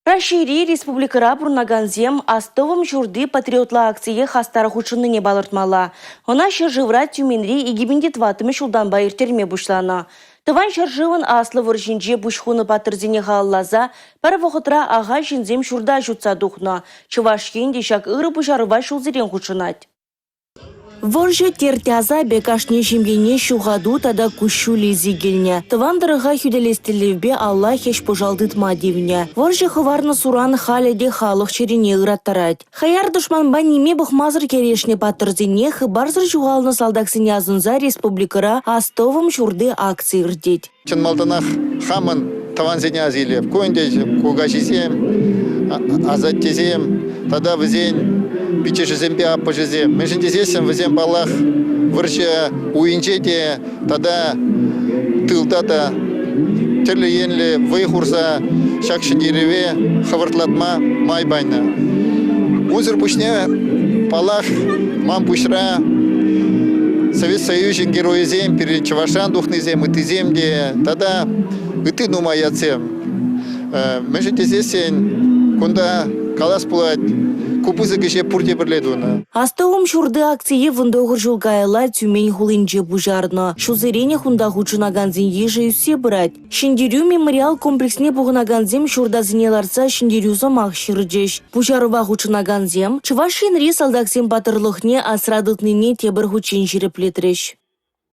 Раҫҫейри, республикӑра пурӑнакансем «Астӑвӑм ҫурти» патриотла акцие хастар хутшӑннине палӑртмалла. Ӑна ҫӗршывра Тюменьре 2004-мӗш ҫултанпа ирттерме пуҫланӑ. Тӑван ҫӗршывӑн Аслӑ вӑрҫинче пуҫ хунӑ паттӑрсене халалласа пӗр вӑхӑтра ахаль ҫынсем ҫурта ҫутса тухнӑ. Чӑваш Ен те ҫак ырӑ пуҫарӑва ҫулсерен хутшӑнать. Вӑрҫӑ терт-асапӗ кашни ҫемьене ҫухату тата куҫҫуль илсе килнӗ. Тӑван тӑрӑха хӳтӗлес тӗллевпе алла хӗҫ-пӑшал тытма тивнӗ. Вӑрҫӑ хӑварнӑ суран халӗ те халӑх чӗрине ыраттарать. Хаяр тӑшманпа ниме пӑхмасӑр кӗрешнӗ паттӑрсене, хыпарсӑр ҫухалнӑ салтаксене асӑнса республикӑра «Астӑвӑм ҫурти» акци иртет. Чӑн малтанах хамӑн тӑвансене аса илеп. Ку ӗнтӗ кукаҫисем, асаттесем тата вӗсен пиччӗшӗсемпе аппӑшӗсем. Мӗншӗн тесессӗн вӗсем, паллах, вӑрҫӑ уйӗнче те тата тылта та тӗрлӗ енлӗ вӑй хурса ҫак ҫӗнтерӗве хӑвӑртлатма май панӑ. Унсӑр пуҫне, паллах, ман пуҫра Совет Союзӗн геройӗсем, пирӗн Чӑвашран тухнисем, ыттисем те тата ытти нумай ятсем. Мӗншӗн тесессӗн кунта калас пулать, ку пысӑк ӗҫе пурте пӗрле тунӑ. Астӑвӑм ҫурти акцие 19 ҫул каялла Тюмень хулинче пуҫарнӑ. Ҫулсеренех унта хутшӑнакансен йышӗ ӳссе пырать. Ҫӗнтерӳ мемориал комплексне пухӑнакансем ҫуртасене лартса «Ҫӗнтерӳ» сӑмах ҫырчӗҫ. Пуҫарӑва хутшӑнакансем Чӑваш Енри салтаксен паттӑрлӑхне асра тытнине тепӗр хутчен ҫирӗплетрӗҫ.